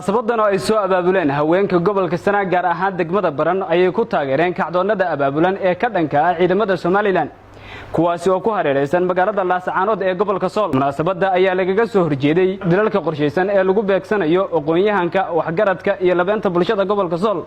Munaasabadan oo ay soo abaabuleen haweenka gobolka Sanaag, gaar ahaan degmada Baran, ayay ku taageereen kacdoonnada abaabulan ee ka dhanka ah ciidamada Somaliland, kuwaasi oo ku hareeraysan magaalada Laasacaanood ee gobolka Sool. Munaasabadda ayaa lagaga soo horjeeday dilalka qorshaysan ee lagu beegsanayo aqoon-yahanka, waxgaradka iyo labeenta bulshada gobolka Sool,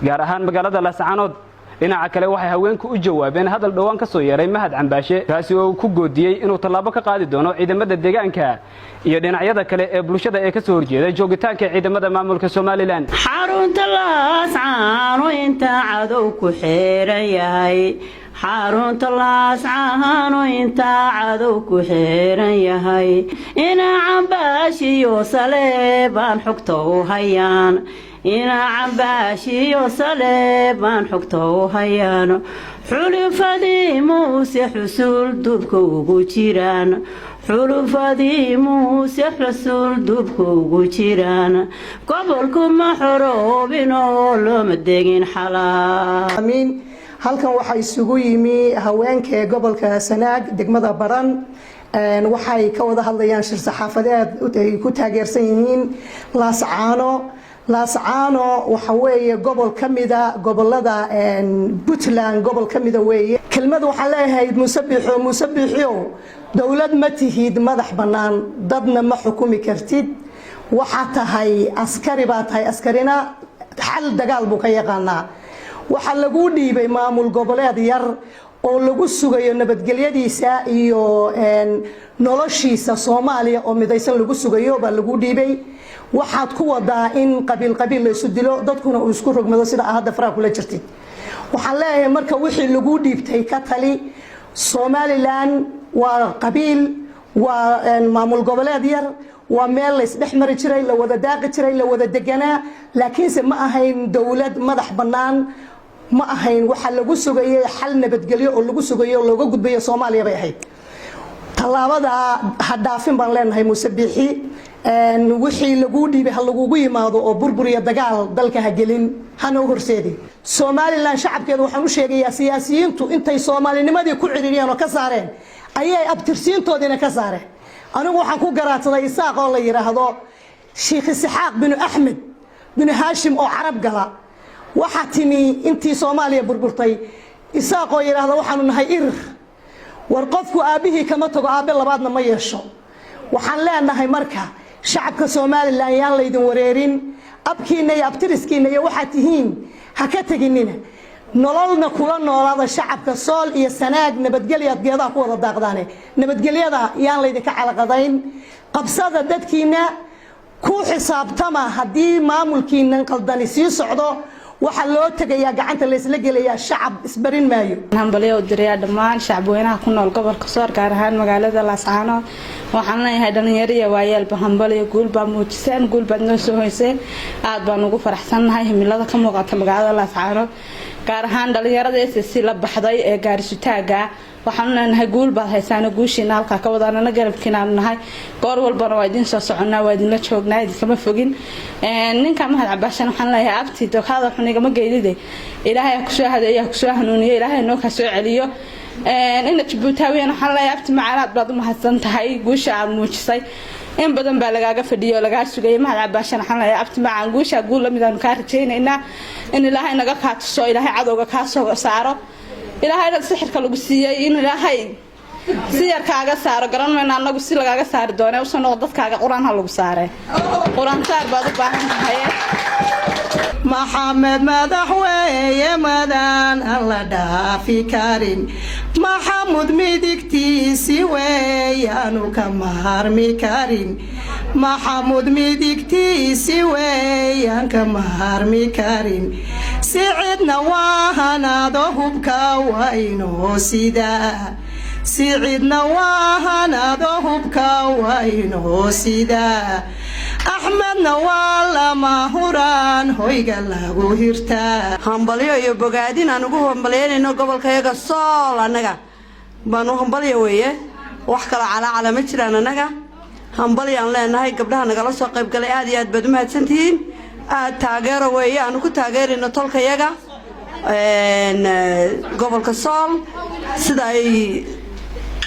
gaar ahaan magaalada Laasacaanood. Dhinaca kale, waxay haweenku u jawaabeen hadal dhowaan ka soo yeeray Mahad Cambaashe, kaasi oo ku goodiyey inuu tallaabo ka qaadi doono ciidamada deegaanka iyo dhinacyada kale ee bulshada ee ka soo horjeeda joogitaanka ciidamada maamulka Somaliland. Xarunta Laascaano inta cadow ku xeeran yahay, xarunta Laascaano inta cadow ku xeeran yahay, ina Cambaashiyo Saleebaan xogta u hayaan, ina Cambaashiyo Saleebaan xogta u hayaan, xulufadii Muuse xusuul dubka ugu jiraan, xulufadii Muuse xusuul dubka ugu jiraan, gobolku ma xoroobin oo looma degin xalaa. Amiin. Halkan waxaa isugu yimi haweenka ee gobolka Sanaag, degmada Baran. Waxay ka wada hadlayaan shir saxaafadeed ay ku taageersan yihiin Laascaano. Laascaano waxa weeye gobol ka mida gobolada Puntland, gobol ka mida weeye. Kelmad waxaan leeyahay: Musabixo, Musabixiow, dowlad ma tihid madax bannaan, dadna ma xukumi kartid. Waxaa tahay askari baa tahay, askarina xal dagaal buu ka yaqaanaa. Waxaa laguu dhiibay maamul goboleed yar oo lagu sugayo nabadgelyadiisa iyo noloshiisa, Soomaaliya oo midaysan lagu sugayo baa lagu dhiibay. Waxaad ku wadaa in qabiil qabiil la isu dilo, dadkuna uu isku rogmado, sida aa hadda faraha kula jirtid. Waxaan leeyahay marka, wixii lagu dhiibtay ka tali. Somaliland waa qabiil, waa maamul goboleed yar, waa meel la isdhex mari jiray, la wada daaqi jiray, la wada deganaa, laakiinse ma ahayn dowlad madax bannaan, ma ahayn. Waxaa lagu sugayay xal nabadgelyo oo lagu sugayo oo looga gudbayo Soomaaliya bay ahayd. Tallaabadaa ha dhaafin baan leenahay, Muuse Biixi. Wixii laguu dhiibay ha lagugu yimaado oo burbur iyo dagaal dalka ha gelin, hana u horseedin. Somaliland shacabkeeda waxaan u sheegayaa, siyaasiyiintu intay soomaalinimadii ku cidhiiriyeen oo ka saareen ayay abtirsiintoodiina ka saareen. Anigu waxaan ku garaadsaday Isaaq oo la yidhaahdo Shiikh Isxaaq binu Axmed binu Haashim oo Carab gala. Waxaa timi intii Soomaaliya burburtay Isaaq oo yidhaahdo waxaanu nahay Irir. War qofku aabbihii kama tago, aabbe labaadna ma yeesho. Waxaan leenahay marka, shacabka Somaliland, yaan laydin wareerin. Abkiina iyo abtiriskiina iyo waxaad tihiin ha ka teginina, nololna kula noolaada shacabka Sool iyo Sanaag. Nabadgelyaad geedaha ku wada daaqdaane, nabadgelyada yaan laydinka calaqadayn. Qabsada dadkiina, ku xisaabtama. Haddii maamulkiinan qaldani sii socdo, waxaa loo tegayaa gacanta laysla gelayaa, shacab isbarin maayo. Hambalyo u dirayaa dhammaan shacabweynaha ku nool gobolka Sool, gaar ahaan magaalada Laascaanood. Waxaan leeyahay dhalinyaro iyo waayeelba, hambalyo, guul baa muujiseen, guul baad noo soo hoyseen. Aad baan ugu faraxsannahay himilada ka muuqata magaalada Laascaanood, gaar ahaan dhalinyarada SSC la baxday ee gaarisutaaga. Waxaanu leenahay guul baad haysaano, guushiina halkaa ka wadaanana, garabkiinaanu nahay. Goor walbana waa idiin soo soconaa, waa idinla joognaa, idinkama fogin. Ninka Mahad Cabaashan waxaan leeyahay: abti, dokaada xun igama geydide, Ilaahay ha kusoo hadeeyo, ha kusoo hanuuniyo, Ilaahay noo kaa soo celiyo. Ina Jabuutaawiyan waxaan leeyahay: abti macaanaad baad u mahadsan tahay guusha aad muujisay, in badan baa lagaaga fadhiyay oo lagaa sugayay. Mahad Cabaashan waxaan leeyahay: abti macaan, guusha guul lamid aanu kaa rajaynaynaa, in Ilaahay naga kaa tuso, Ilaahay cadowga kaa soo saaro, Ilaahayna sixirka lagu siiyey in Ilaahay si yar kaaga saaro. Garan mayna anagu si lagaaga saari doone. Usoo noqo dadkaaga, Qur-aan ha lagu saare, Qur-aan saar baad u baahan tahay. Maxamed madaxweeye madaan aan la dhaafi karin, Maxamud midigtiisi weeyaanu ka maarmi karin, Maxamud midigtiisi weeyaan ka maarmi karin. Si cidna waa hanaado, hubka waa inoo sidaa, si cidna waa hanaado, hubka waa inoo sidaa. Axmedna waa lama huraan, hoyga lagu hirtaa. Hambalyo iyo bogaadin aan ugu hambalyaynayno gobolkayaga Sool, annaga baanu hambalyo weeye, wax kaloo calaacala ma jiraan. Annaga hambalyaan leenahay. Gabdhaha nagala soo qayb galay, aad iyo aad baad u mahadsantihiin. Aad taageero weeye aanu ku taageerayno tolkayaga gobolka Sool, sida ay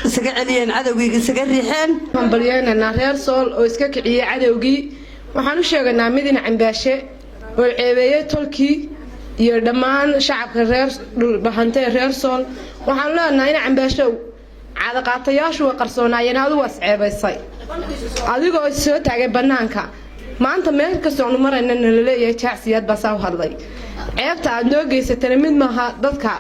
isaga celiyeen cadowgii, isaga riixeen. Hambalyaynaynaa reer Sool oo iska kiciyey cadowgii. Waxaan u sheegaynaa mid ina Cambaashe oo ceebeeyey tolkii iyo dhammaan shacabka reer Dhulbahante ee reer Sool. Waxaan leenahay, ina Cambaashow, caadaqaatayaashu way qarsoonaayeen, adigu waa isceebaysay adigoo soo taagay bannaanka. Maanta meel kastoonu marayna nalaleeyahay Jaacsiyaad baa saa u hadlay. Ceebta aad noo geysatana mid maaha dadka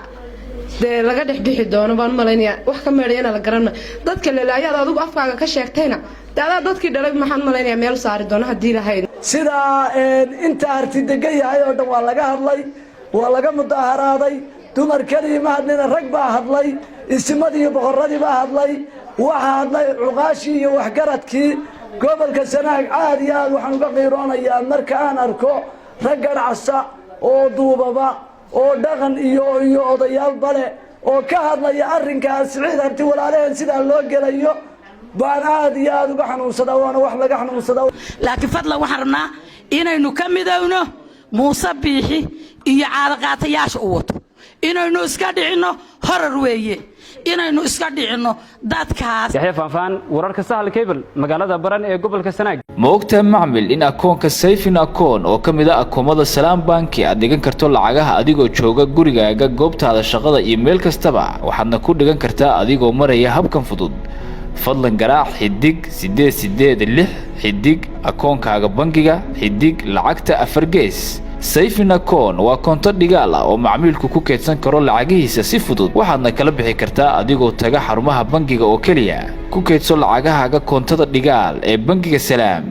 dee laga dhex bixi doono baan malaynayaa. Wax ka meedhayana la garanma. Dadka lalaayaad adigu afkaaga ka sheegtayna dee adaa dadkii dhalay, maxaan malaynayaa, meel saari doono haddii lahayd. Sidaa inta Harti degan yahay oo dhan waa laga hadlay, waa laga mudaaharaaday. Dumar keligii ma hadlina, rag baa hadlay, isimadii iyo boqoradii baa hadlay, waxaa hadlay cuqaashii iyo waxgaradkii gobolka Sanaag. Aad iyo aad waxaan uga qiiroonayaa marka aan arko rag garhcasa oo duubaba oo dhaqan iyo odayaalba leh oo ka hadlaya arrinkaas Siciid Harti walaalaheen sidaa loo gelayo, baan aad iyo aad uga xanuunsadaa, waana wax laga xanuunsadaa. Laakiin fadlan, waxaan rabnaa inaynu ka midowno Muuse Biixi iyo caadaqaatayaasha u wato, inaynu iska dhicinno. Horar weeye inaynu iska dhicinno dadkaas. Yaxya Faanfaan, wararka Sahal Cable, magaalada Baran ee gobolka Sanaag. Ma ogtahay macmil in akoonka saving account oo ka mid ah akoomada Salaam Banki aad dhigan karto lacagaha adigoo jooga gurigaaga, goobtaada shaqada iyo meel kastaba? Waxaadna ku dhigan kartaa adigoo maraya habkan fudud. Fadlan garaac *886# akoonkaaga bangiga, xidig, lacagta afar gees. Saving account waa koonto dhigaal ah oo macmiilku ku keydsan karo lacagihiisa si fudud. Waxaadna kala bixi kartaa adigoo taga xarumaha bangiga oo keliya. Ku keydso lacagahaaga koontada dhigaal ee bangiga Salaam.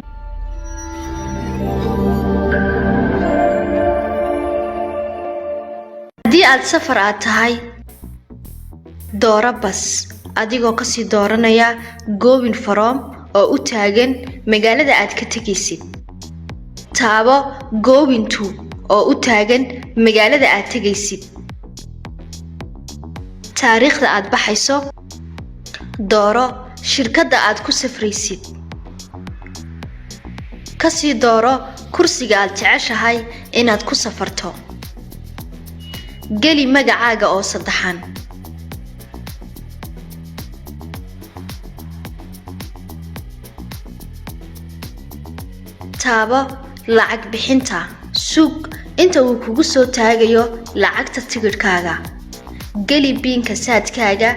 Haddii aad safar aad tahay, dooro bas adigoo kasii dooranaya going from oo u taagan magaalada aad ka tegaysid. Taabo going to oo u taagan magaalada aad tegaysid. Taariikhda aad baxayso dooro. Shirkadda aad ku safraysid kasii dooro. Kursiga aad jeceshahay inaad ku safarto. Geli magacaaga oo saddexan. Taabo lacag bixinta. Sug inta uu kugu soo taagayo lacagta tigidhkaaga. Geli PIN-ka Zaadkaaga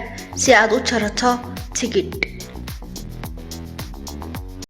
si aad u jarato tigidh.